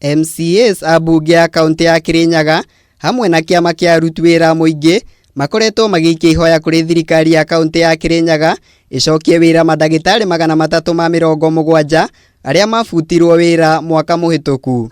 MCAs a mbunge ya kaũntĩ ya Kirinyaga hamwe na kĩama kĩa aruti wĩra a mũingĩ makoretwo magĩikia ihoya kũrĩ thirikari ya kaũntĩ ya Kirinyaga ĩcokie wĩra mandagĩtarĩ 370 arĩa mabutirwo wĩra mwaka mũhĩtũku.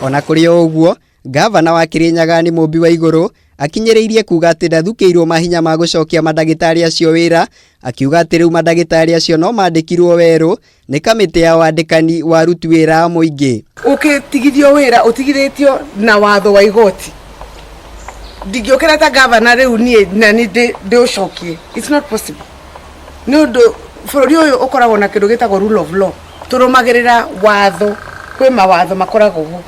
Ona kũrĩ o ũguo, Ngavana wa Kirinyaga nĩ Mũmbi wa Igũrũ akinyĩrĩirie kuga atĩ ndathukĩirwo mahinya ma gũcokia mandagĩtarĩ acio wĩra, akiuga atĩ rĩu mandagĩtarĩ acio no mandĩkirwo werũ nĩ kamĩtĩ ya wandĩkani wa aruti wĩra a mũingĩ. Ũkĩtigithio wĩra ũtigithĩtio na watho wa igoti ndingĩũkĩra ta gavana rĩu niĩ na nĩ ndĩũcokie, it's not possible, nĩ ũndũ bũrũri ũyũ ũkoragwo na kĩndũ gĩtagwo rule of law. Tũrũmagĩrĩra watho, kwĩ mawatho makoragwo ho,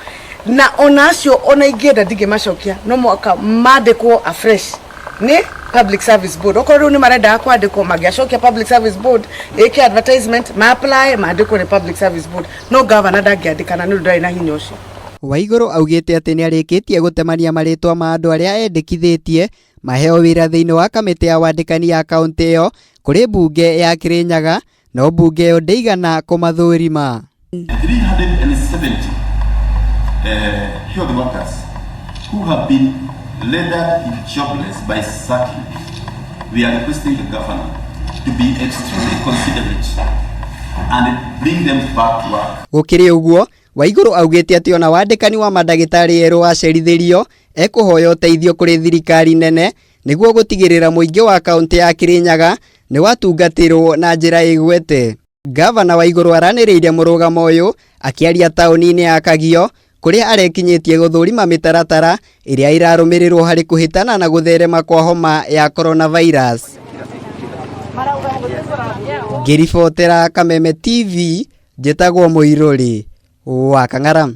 na ona acio ona ingĩenda ndingĩmacokia, no mwaka mandĩkwo afresh nĩ Public Service Board. Okorwo rĩu nĩ marendaga kwandĩkwo, mangĩacokia Public Service Board ĩke advertisement, ma apply, mandĩkwo nĩ Public Service Board, no gavana ndangĩandĩkana nĩ ũndũ ndarĩ na hinya ũcio. Waigũrũ augĩte atĩ nĩarĩkĩtie gũtemania marĩtwa ma andũ arĩa endĩkithĩtie maheo wĩra thĩinĩ wa kamĩtĩ ya wandĩkani ya kaũntĩ ĩyo kũrĩ mbunge ya Kirinyaga, no mbunge ĩyo ndĩigana kũmathũrima. 370 health workers who have been rendered jobless by sacking. We are requesting the governor to be extremely considerate and bring them back to work. Gũkĩrĩ ũguo, Waigũrũ augĩte atĩ ona wandĩkani wa mandagĩtarĩ erũ wacerithĩrio, ekũhoya ũteithio kũrĩ thirikari nene nĩguo gũtigĩrĩra mũingĩ wa kaũntĩ ya Kirinyaga nĩ watungatĩrwo na njĩra ĩgwete. Gavana Waigũrũ aranĩrĩire mũrũgamo ũyũ akĩaria taũni-inĩ ya Kagio kũrĩa arekinyĩtie gũthũrima mĩtaratara ĩrĩa ĩrarũmĩrĩrwo harĩ kũhĩtana na gũtherema kwa homa ya coronavirus. Ngĩribotera Kameme TV, njĩtagwo Mũirũrĩ wa Kang'ara.